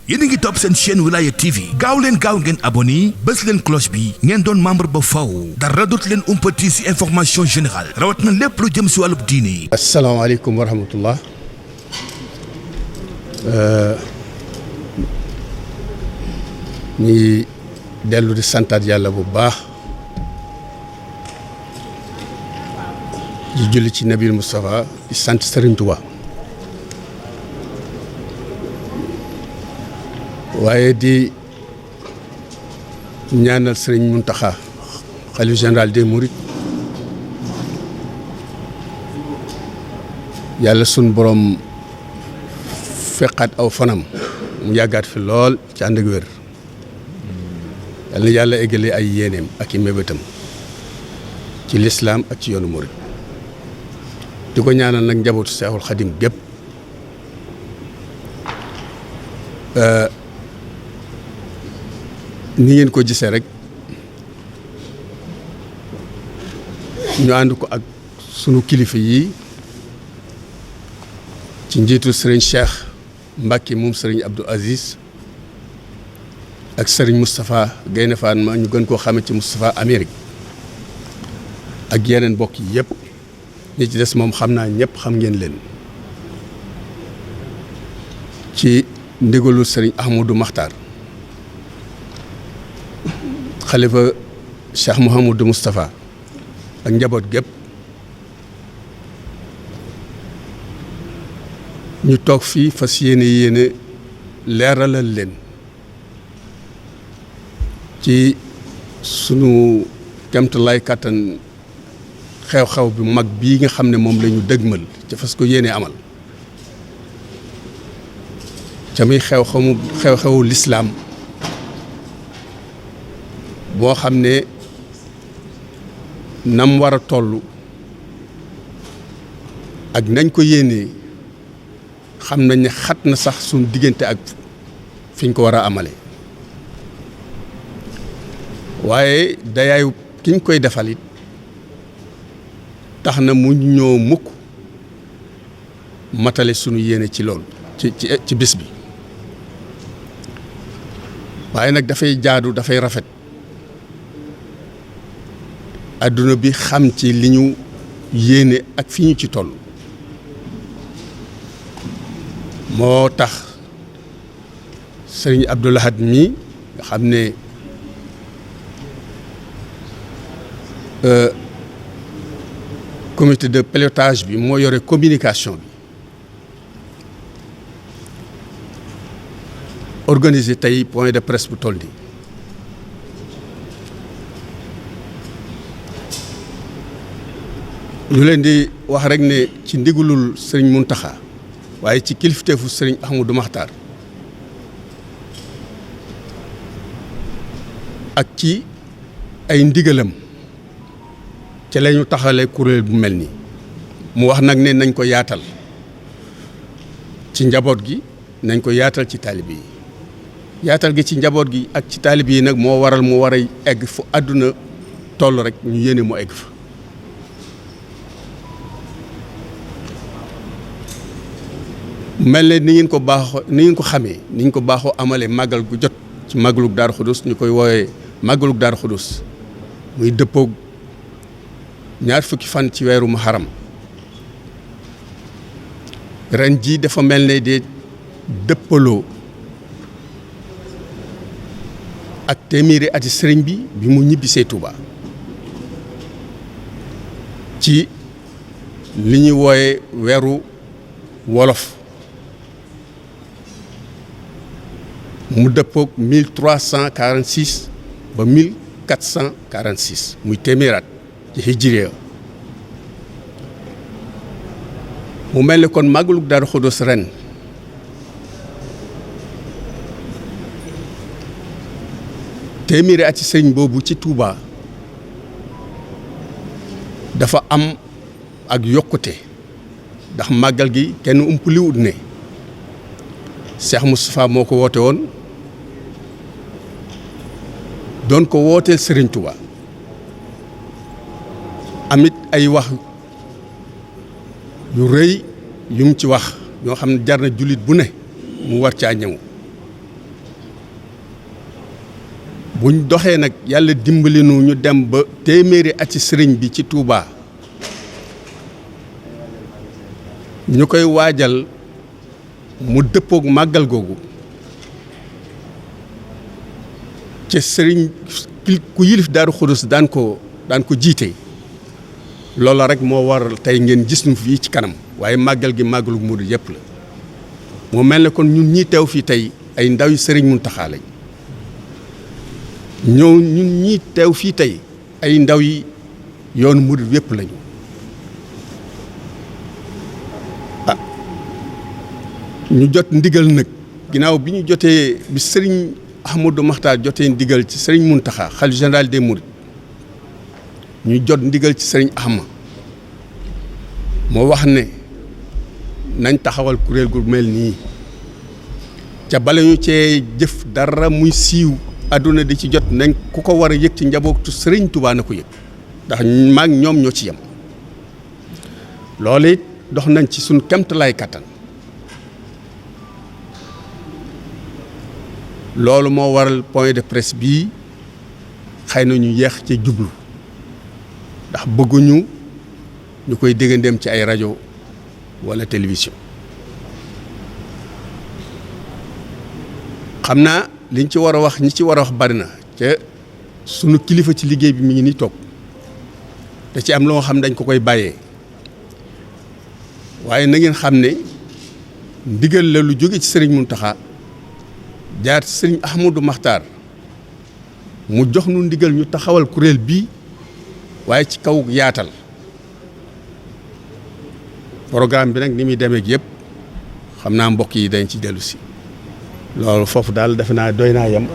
yéen a ngi topp seen chaîne Wilaya TV gaaw leen ngeen abonné bés leen cloche bi ngeen doon membre ba faw dara dootu leen umpati ci information générale rawat na lépp lu jëm ci wàllub diine. asalaamaaleykum wa rahmatullah. ñi dellu di santaat yàlla bu baax di julli ci Nabil Moustapha di sant Serigne Touba waaye di ñaanal Serigne Mountakha xalifa général des Mourides yàlla sun borom feqaat aw fanam mu yàggaat fi lool ci ànd ak wér yàlla na yàlla eggale ay yéeneem ak i mébétam ci lislaam ak ci yoonu murid di ko ñaanal nag njabootu Seexul Xadim gépp ni ngeen ko gisee rek ñu ànd ko ak sunu kilifa yi ci njiitu sëriñ Cheikh Mbacke moom sëriñ Abdou Aziz ak sëriñ Moustapha Gaynde Fatma ñu gën koo xame ci Moustapha Amérique ak yeneen mbokk yi yëpp ñi ci des moom xam naa ñëpp xam ngeen leen ci ndigalul sëriñ Ahmadou Makhtar xalifa Cheikh Mouhamadou Moustapha ak njaboot gépp ñu toog fii fas yéene leeralal leen ci sunu kemtalaay kàttan xew-xew bi mag bii nga xam ne moom la ñu dëgmal ca fas ko yéene amal ca muy xew-xewu lislaam boo xam ne nam war a toll ak nañ ko yéenee xam nañ ne xat na sax suñu diggante ak fiñ ko war a amale waaye dayaayu kiñ koy defal it tax na mu ñoo mukk matale sunu yéene ci loolu ci bis bi waaye nag dafay jaadu dafay rafet adduna bi xam ci li ñu yéene ak fi ñu ci toll moo tax sëriñ Abdou Lahad mi nga xam ne comité de pilotage bi moo yore communication bi organiser tey point de presse bu toll nii ñu leen di wax rek ne ci ndigalul sëriñ Mountakha waaye ci kilifteefu sëriñ Ahmadou Makhtar ak ci ay ndigalam ca la ñu taxalee kuréel bu mel nii mu wax nag ne nañ ko yaatal ci njaboot gi nañ ko yaatal ci taalibe yi yaatal gi ci njaboot gi ak ci taalibe yi nag moo waral mu war a egg fu àdduna toll rek ñu yéene mu egg fa mel ne ni ngeen ko xamee ni ñu ko baaxoo amalee màggal gu jot ci màggalug Daaru Xudus ñu koy woowee màggalug Daaru Xudus muy dëppoog ñaar fukki fan ci weeru Muharram ren jii dafa mel ne de dëppaloo ak téeméeri ati sëriñ bi mu ñibbisee Touba ci li ñuy wooye weeru wolof mu dëppoog 1346 ba 1446 muy téeméeraat ci hijriya mu mel ne kon màggalug Daaru Xudoos ren téeméeri at ci sëriñ boobu ci Touba dafa am ak yokkute ndax màggal gi kenn umpaliwut ne Cheikh Moustapha moo ko woote woon doon ko wooteel sëriñ Touba amit ay wax yu rëy yu mu ci wax ñoo xam ne jar na jullit bu ne mu war caa ñëw buñ doxee nag yàlla dimbali nu ñu dem ba téeméeri at ci sëriñ bi ci Touba ñu koy waajal mu dëppook màggal googu ci sëriñ ku yilif Daaru Xudoos daan ko jiite loola rek moo waral tey ngeen gis nu fii ci kanam waaye màggal gi màggalu murid yëpp la moo mel ne kon ñun ñii teew fii tey ay ndaw yu sëriñ Muntaxa lañ ñun ñii teew fii tey ay ndaw yi yoonu murid yëpp lañu ñu jot ndigal nag ginnaaw bi ñu jotee bi sëriñ Ahmadou Makhtar jotee ndigal ci sëriñ Muntaxa xalifa général des mourides ñu jot ndigal ci sëriñ Ahma moo wax ne nañ taxawal kuréel gu mel nii ca bala ñu cee jëf dara muy siiw àdduna di ci jot nañ ku ko war a yëg ci njabootu sëriñ Touba na ko yëg ndax maag ñoom ñoo ci yem loolu it dox nañ ci suñ kemtalaay kattan loolu moo waral point de presse bii xëy na ñu yeex ci jublu ndax bëgguñu ñu koy déggandeem ci ay rajo wala télévision xam naa liñ ci war a wax ñi ci war a wax bari na te sunu kilifa ci liggéey bi mi ngi nii toog da ci am loo xam dañ ko koy bàyyee waaye na ngeen xam ne ndigal la lu jóge ci sëriñ Muntaxa jaar ci sëriñ Ahmadou Makhtar mu jox nu ndigal ñu taxawal kuréel bii waaye ci kaw yaatal programme bi nag ni muy demee yëpp xam naa mbokk yi dañ ci dellu si loolu foofu daal defe naa doy naa yem